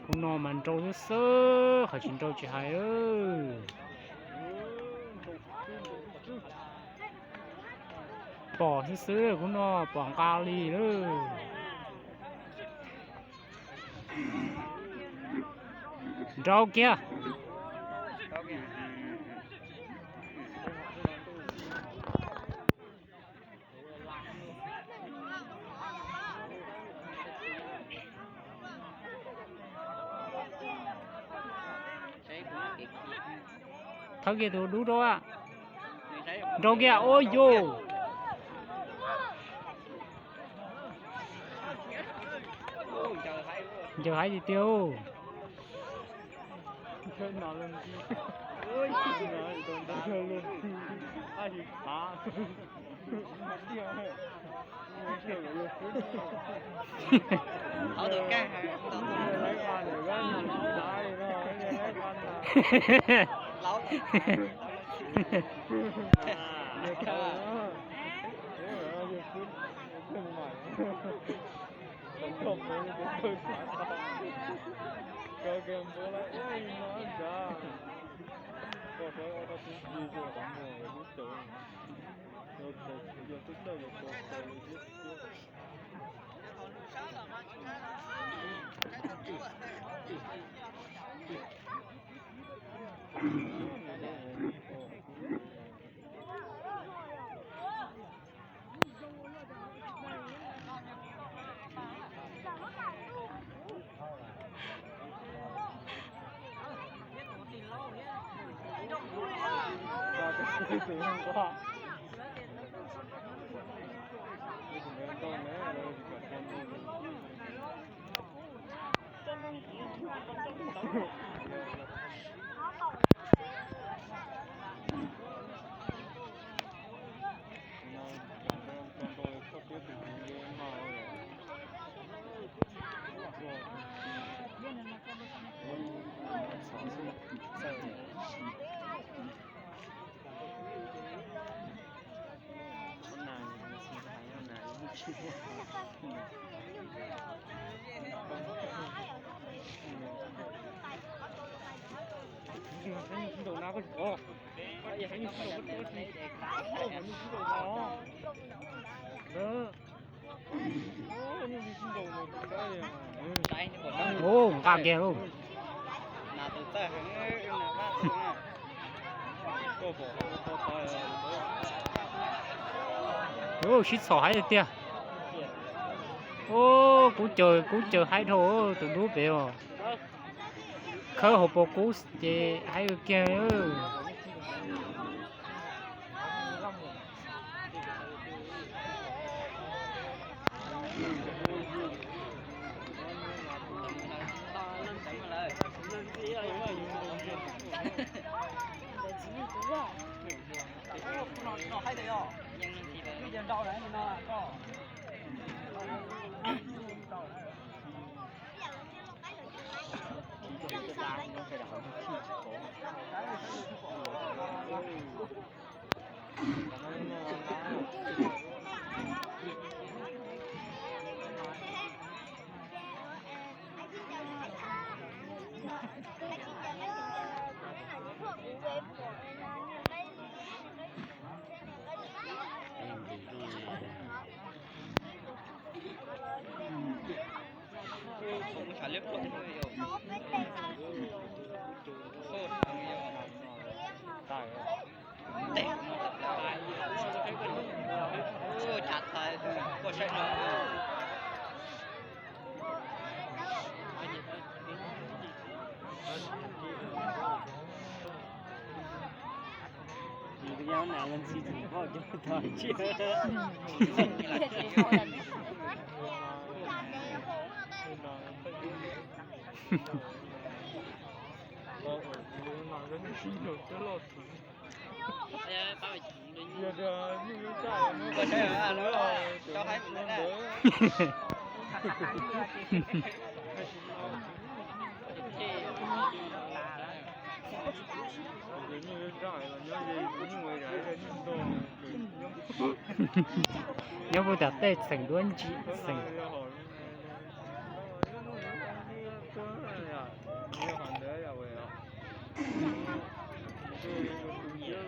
Kuv no mas nrau xwb xwb, qhov tsis nrau tsis hais. Pom xwb xwb, kuv no pom nqa li lawm. Nrau kiag. Thawb kiag tus dub rau. Nrau kiag, ua yus. Ncaws haib tiag tiag. Ub, nqa kiag lauj. Ub, sib txhom haib tiag tiag. Ub, kuv caws, kuv caws haib dhau tus dub pem os. Khawb hauv paus kub ces haib kiag. Nyob puag tom tej xeem duab ntsim xeem.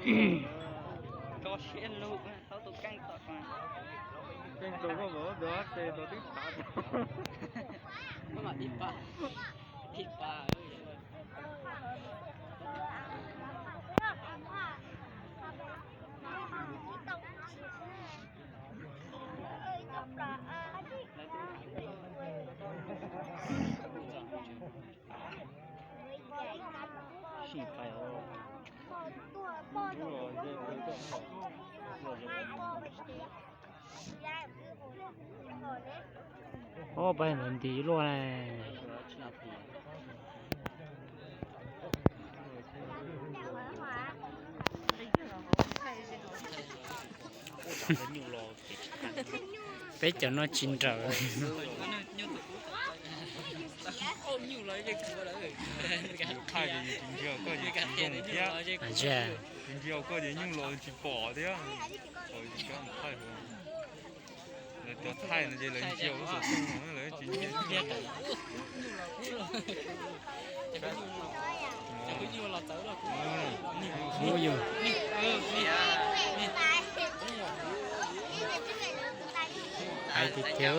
Koj siab lug, thaub tus keej tom. Keej tus koj mam ua tes tus twb thav. Koj mam tib pa, tib pa. Ub, peb ntawd nti luaj ne. Peb cov no tsis nrawm. Thaij ces yus tsis ntsia koj ces tsis zoo thiab. Tsis ntsia koj ces nyuj los tsis pom thiab. Thaij, lawv cov thaij no ces lawv ntsia lub xov tooj no lawv tsis ntsia. Ub, yus. Hais tiag tiag.